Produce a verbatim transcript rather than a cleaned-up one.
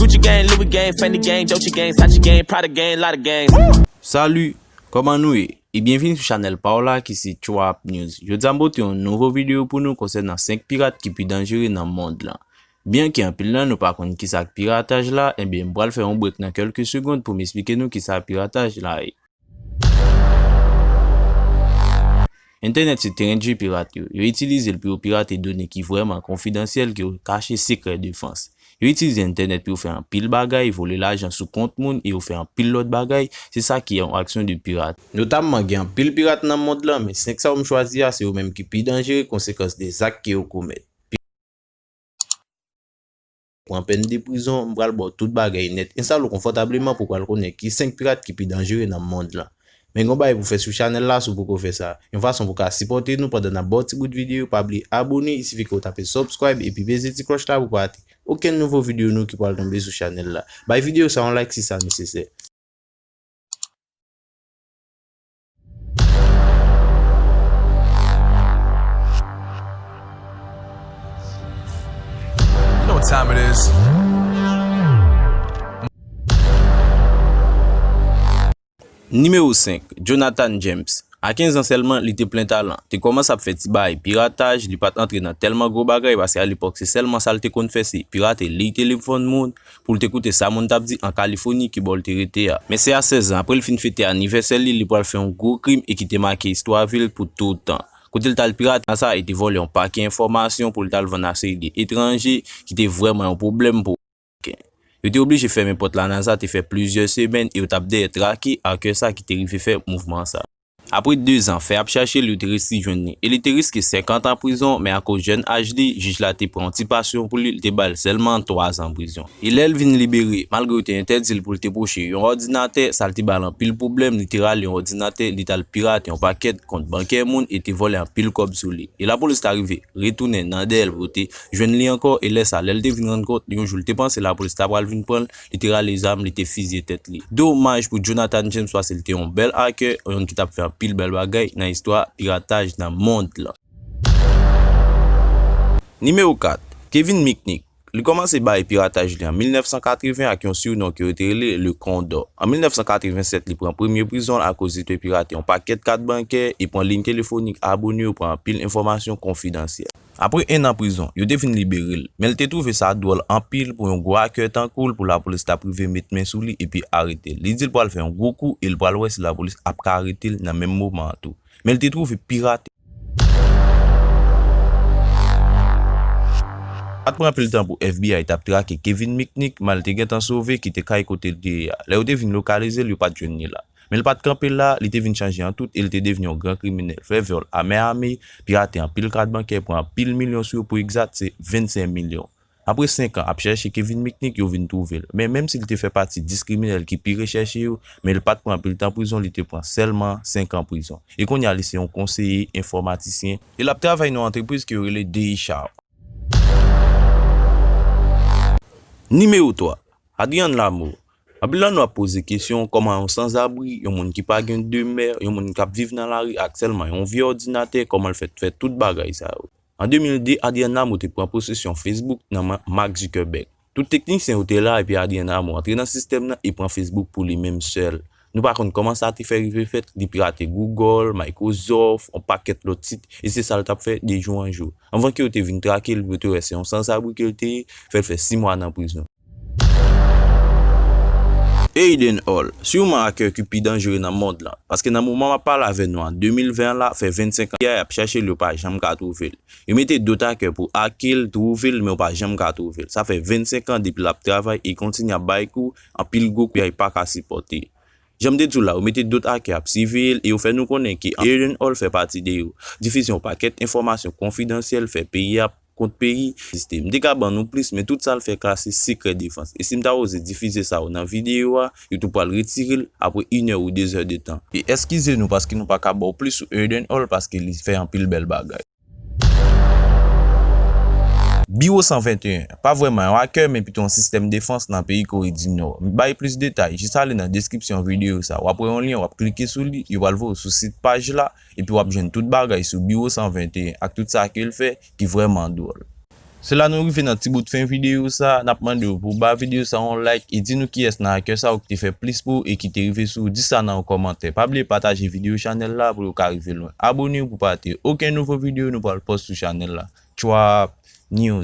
Gucci gang, Louis gang, Fendi gang, Dolce gang, Sachi gang, Prada gang, lot of gangs. Salut, kòman nou ye? E byenvini sou chanèl pa w la ki se Trap News. Jodi a m pote yon nouvo videyo pou nou konsènan senk pirat ki pi danjere nan mond lan. Byenke anpil nan nou pa konn kisa k pirataj la, enben m pral fè yon break nan kèlke segond pou m esplike nou kisa pirataj la ye. Entènèt se teren de jeu pirat yo. Yo itilize l pou yo pirate done ki vrèman konfidansyèl, ke yo kache sekrè defans. Yo itilize entènèt pou yo fè anpil bagay, vole lajan sou kont moun e yo fè anpil lòt bagay. Se sa ki yon aksyon de pirat. Notamman, gen anpil pirat nan mond lan, men senk sa yo m chwazi a, se yo menm ki pi danjere konsekans de zak ke yo komèt. Pran pèn de prizon, m pral ba w tout bagay nèt. Enstale w konfòtableman pou w pral konnen ki senk pirat ki pi danjere nan mond lan. Men gen yon bagay pou w fè sou chanèl la si w poko fè sa. Yon fason pou w ka sipòte nou pandan n ap ba w ti bout videyo, pa bliye abone, il suffit ke w tape subscribe epi peze ti klòch la pou w pa rate okenn nouvo videyo nou ki pral tonbe sou chanèl la. Bay videyo sa yon like si sa nesesè. You know what time it is. Nimewo senk, Jonathan James. A kenz an sèlman, li te plen talan. Te kòmanse ap fè ti bagay pirataj, li pa t antre nan tèlman gwo bagay, paske alepòk se sèlman sa l te konn fè, se pirate liy telefòn moun, pou l te koute sa moun t ap di an Kalifoni, ki bò l te rete a. Men se a sèz an, apre l fin fete anivèsè li, li pral fè yon gwo krim e ki te make istwa vi l pou toutan. Kote l t al pirate nan sa e te vòlè yon pakèt enfòmasyon pou l t al vann a seri de etranje, ki te vrèman yon pwoblèm pou Ameriken. Yo te oblije fèmen pòt la NASA te fè plizyè semèn e yo t ap dèyè trake hacker sa ki te rive fè mouvman sa. Apre de zan fè ap chache l, yo te resi jwenn li e li te riske senkant an prizon, men akoz jèn aj li, jij la te pran yon ti pasyon pou li, li te ba l sèlman twa zan prizon. E lè l vin libere, malgre yo te entèdi l pou l te pwoche yon òdinatè, sa l te ba l anpil pwoblèm, li te rale yon òdinatè, li t al pirate yon pakèt kont bankè moun e te vòlè anpil kòb sou li. E lapolis ta rive retounen nan dèyè l pou te jwenn li ankò, e lè sa, lè l te vin rann kont, yon jou l te panse lapolis ta pral vin pran l, li te rale zam, li te fizye tèt li. Domaj pou Jonathan James, paske l te yon bèl hacker, yon ki t ap fè anpil bèl bagay nan istwa pirataj nan mond lan. Nimewo kat, Kevin Mitnick. Li kòmanse bay pirataj li an mil nèf san katreven ak yon surnom ke yo te rele Le Condor. An mil nèf san katreven sèt, li pran premye prizon l akoz li te pirate yon pakèt kat bankè e pran liy telefonik abone yo, pran anpil enfòmasyon konfidansyèl. Apre en an prizon, yo te fin libere l, men l te twouve sa dwòl anpil pou yon gwo hacker tankou l pou lapolis ta rive met men sou li epi arete l. Li di l pral fè yon gwo kou e l pral wè si lapolis ap ka arete l nan menm moman an tou. Men l te twouve pirate. Pa t pran anpil tan pou FBI t ap trake Kevin Mitnick, men l te gentan sove kite kay kote l te ye a. Lè yo te vin lokalize l, yo pa t jwenn li la. Men l pa t kanpe la, li te vin chanje an tout e li te devni yon gran kriminèl. Fè vòl a men ame, pirate anpil kat bankè, pran anpil milyon sou yo, pou egzat, se vennsenk milyon. Apre senk an ap chèche Kevin Mitnick, yo vin twouve l. Men menm si l te fè pati dis kriminèl ki pi rechèche yo, men l pa t pran anpil tan prizon, li te pran sèlman senk an prizon. E kounye a, li se yon konseye enfòmatisyen. E l ap travay nan yon antrepriz ke yo rele Deisha. Nimewo twa, Adrian Lamour. Anpil nan nou ap poze kesyon, kòman yon sanzabri, yon moun ki pa gen demè, yon moun k ap viv nan lari ak sèlman yon vye òdinatè, kòman l fè fè tout bagay sa yo? An de mil de, Adrian Lamour te pran posesyon Facebook nan men Mark Zuckerberg. Tout teknisyen yo te la, epi Adrian Lamour antre nan sistèm nan e pran Facebook pou li menm sèl. Nou pa konn kòman sa te fè rive fèt, li pirate Google, Microsoft, yon pakèt lòt sit, e se sa l t ap fè de jou an jou. Anvan ke yo te vin trake l, yo te wè se yon sanzabri ke l te ye, fè l fè sis mwa nan prizon. Aiden Hall, siman hacker ki pi danjere nan mond lan, paske nan moman m ap pale avè nou an de mil ven an la, fè vennsenk an FBI ap chèche l, yo pa janm ka twouve l. Yo mete dòt hacker pou hacke l, twouve l, men yo pa janm ka twouve l. Sa fè vennsenk an depi l ap travay e kontinye ap bay kou, anpil gwo kou FBI pa ka sipòte. Jan m te di w la, yo mete dòt hacker ap siveye l e yo fè nou konnen ke Aiden Hall fè pati de yo. Difize yon pakèt enfòmasyon konfidansyèl, fè peyi a kont peyi egziste. M te ka ban nou plis, men tout sa l fè klase sekrè defans. E si m ta oze difize sa yo nan videyo a, yo tou pral retire l apre inè ou dezè de tan. E eskize nou paske nou pa ka ba w plis sou Aiden Hall paske li fè anpil bèl bagay. Biwo san venteyen, pa vrèman yon hacker, men pito yon sistèm defans nan peyi Kore di Nò. M bay plis detay, jis ale nan deskripsyon videyo sa. W ap wè yon lyen, w ap klike sou li, yo pral voye w sou sit paj la, epi w ap jwenn tout bagay sou Biwo san venteyen ak tout sa ke l fè ki vrèman dwòl. Se la nou rive nan ti bout fen videyo sa, n ap mande w pou w ba videyo sa yon like e di nou kiyès nan hacker sa ou ki te fè plis pou ou e ki te rive sou ou, di sa nan yon kòmantè. Pa bliye pataje videyo chanèl la pou yo ka rive lwen. Abone w pou pa rate okenn nouvo videyo nou pral post sou chanèl la. Tchwap! News.